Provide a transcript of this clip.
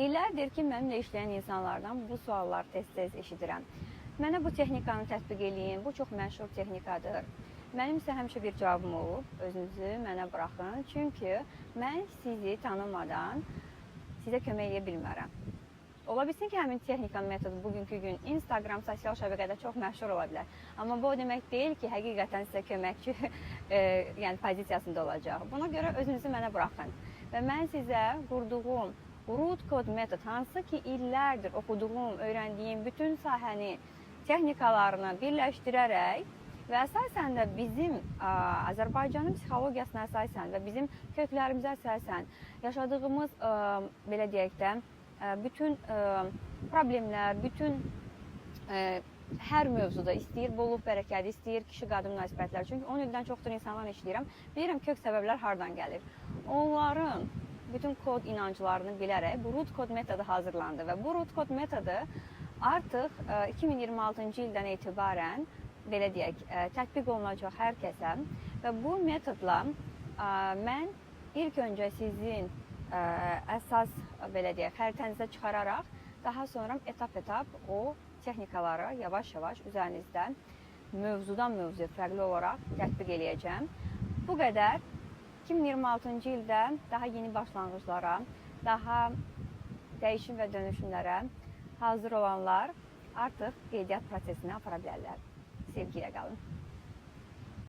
İllərdir ki, mənimlə işləyən insanlardan bu sualları tez-tez eşidirəm. Mənə bu texnikanı tətbiq eləyin, bu çox məşhur texnikadır. Mənim isə həmişə bir cavabım olub, özünüzü mənə buraxın. Çünki mən sizi tanımadan sizə kömək eləyə bilmərəm. Ola bilsin ki, həmin texnika metodu bugünkü gün Instagram sosial şəbəkədə çox məşhur ola bilər. Amma bu o demək deyil ki, həqiqətən sizə köməkçi yəni pozisiyasında olacaq. Buna görə özünüzü mənə buraxın. Və mən sizə qurduğum root code metod, hansı ki illərdir oxuduğum, öyrəndiyim bütün sahəni, texnikalarını birləşdirərək və əsasən də bizim Azərbaycanın psixologiyasına əsasən və bizim köklərimizə əsasən yaşadığımız belə deyək də bütün problemlər, bütün hər mövzuda istəyir bolluq, bərəkət, istəyir kişi-qadın münasibətləri. Çünki 10 ildən çoxdur insanlarla işləyirəm. Bilirəm kök səbəblər hardan gəlir. Onların bütün kod inanclarını bilərək bu root code metodu hazırlandı və bu root code metodu artıq 2026-cı ildən etibarən belə deyək, tətbiq olunacaq hər kəsə və bu metodla mən ilk öncə sizin əsas belə deyək, xəritənizə çıxararaq daha sonra etap-etap o texnikaları yavaş-yavaş üzərinizdə mövzudan mövzuya fərqli olaraq tətbiq eləyəcəm. Bu qədər. 2026-cı ildə daha yeni başlanğıclara, daha dəyişim və dönüşümlərə hazır olanlar artıq qeydiyyat prosesini apara bilərlər. Sevgi ilə qalın.